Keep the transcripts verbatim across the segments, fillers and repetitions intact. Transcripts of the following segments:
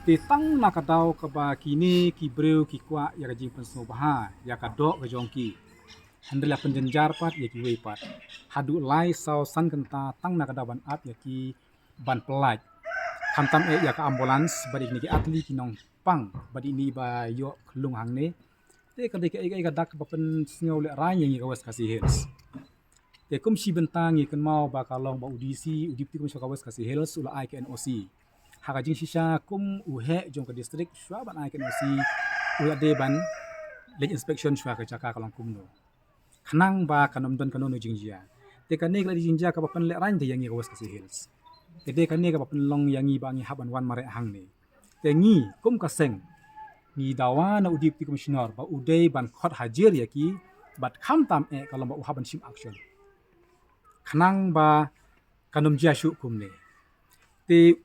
Te tang na ka daw kaba kine ki briew ki kwah ïa ka jingpynsngewbha ïa ka doh ka jong ki, hynrei la pynjynjar pat ïa kiwei pat. Haduh lai saw san kynta tang na ka daw ban ap ïa ki ban pyllait. Khamtam eh ïa ka ambulance bad ïa kine ki atli ki nongpang bad ïa kine ba ïoh khlung hangne. Te ka dei kaei kaei ka dak ba pynsngew lehraiñ ïa ngi ka West Khasi Hills. Te kum shi bynta ngi kynmaw ba ka long ba u D C, u Deputy Commissioner ka West Khasi Hills, u la ai ka N O C ha ka jingshisha kum u heh jong ka district. Shuwa ban ai ka N O C, u la dei ban leit inspection shuwa ka jaka ka long kumno, khnang ba kan ym don kano kano jingjia. Te kane ka la dei jingjia kaba pynlehraiñ te ïa ngi ka West Khasi Hills. Te dei kane kaba pynlong ïa ngi ba ngi hap ban wan mareh hangne. Te ngi kum ka seng ngi dawa na u Deputy Commissioner ba u dei ban khot hajir ïa ki, bad khamtam eh ka long ba u hap ban shim action, khnang ba kan ym jia shuh kumne. Te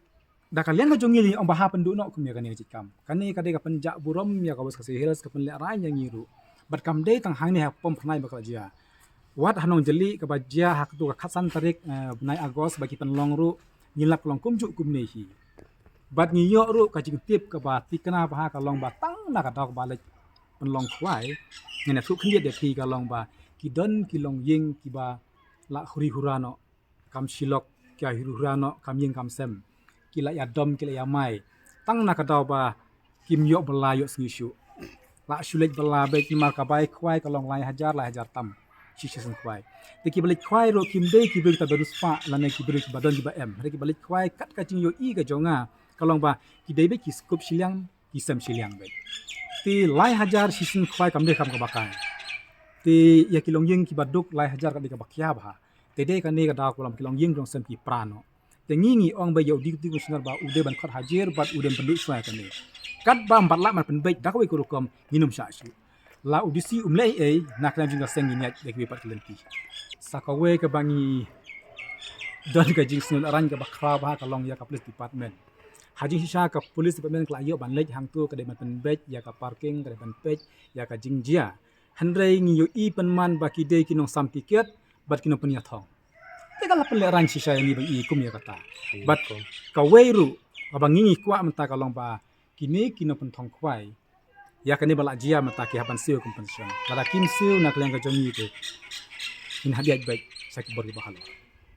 da ka liang ka jong ngi, ong ba hap pynduh noh kum ïa kane ka jingkam. Kane ka dei ka pynjah burom ïa ka West Khasi Hills, ka pynlehraiñ ïa ngi ruh. Bad kam dei tang hangne ha Pom Pyrnai ba ka la jia. Wat ha Nongjylli kaba jia ha katto ka khatsan tarik, eh, bnai August ba ki pynlong ruh, ngi lap ka long kumjuh kumne hi. Bad ngi ïoh ruh ka jingtip kaba thikna bha ka long ba tang na ka daw kaba leit pynlong khwai, ngan ïathuh khyndiat ïa phi ka long ba ki don ki longïing kiba la huri hura noh, kam shilok, ki huri hura noh, kam ïing kam sem. Ki la ïadom, ki la ïamai. Tang na ka daw ba kim ïoh bylla ïoh sngi shuh. La shu leit bylla beit namar ka bai khwai ka long lai hajar, lai hajar tam shi shisien khwai. Te kiba leit khwai ruh kim dei ki briew kita ba riewspah lane ki briew kiba don kiba em. Hynrei kiba leit khwai kat ka jingïohi ka jong nga ka long ba ki dei beit ki sngewkup shiliang, ki sem shiliang beit. Te lai hajar shisien khwai kam dei kam kaba kai. Te ïa ki longïing kiba duk lai hajar ka dei kaba khia bha. Te dei kane ka daw ka long ki longïing longsem ki pra noh. Te ngi ngi ong ba ïa u Deputy Commissioner ba u dei ban khot hajir bad u dei ban pynduh shuwa ïa kane. Katba ym pat lah ban pynbeit da kawei ka rukom, ngin ym shah shuh. La u D C um leh ei ei, na ka liang jong ka seng ngin ïaid da kiwei pat ki lynti. Sa kawei kaba ngi don ka jingsngewlehraiñ kaba khraw bha ka long ïa ka Police Department. Ha jingshisha ka Police Department ka la ïoh ban leit hangto, ka dei ban pynbeit ïa ka parking, ka dei ban peit ïa ka jingjia. Hynrei ngi ïohi pynman ba ki dei ki nongsam tiket bad ki nongpynïathong. Te ka la pynlehraiñ shisha ïa ngi ba ngi i kum ïa kata. Bad kawei ruh kaba ngi ngi kwah mynta ka long ba kine ki nongpynthong khwai ïa kane ba la jia mynta ki hap ban siew compensation. Lada kim siew na ka liang ka jong ngi te ngin hap ïaid beit sha ki bor kiba halor.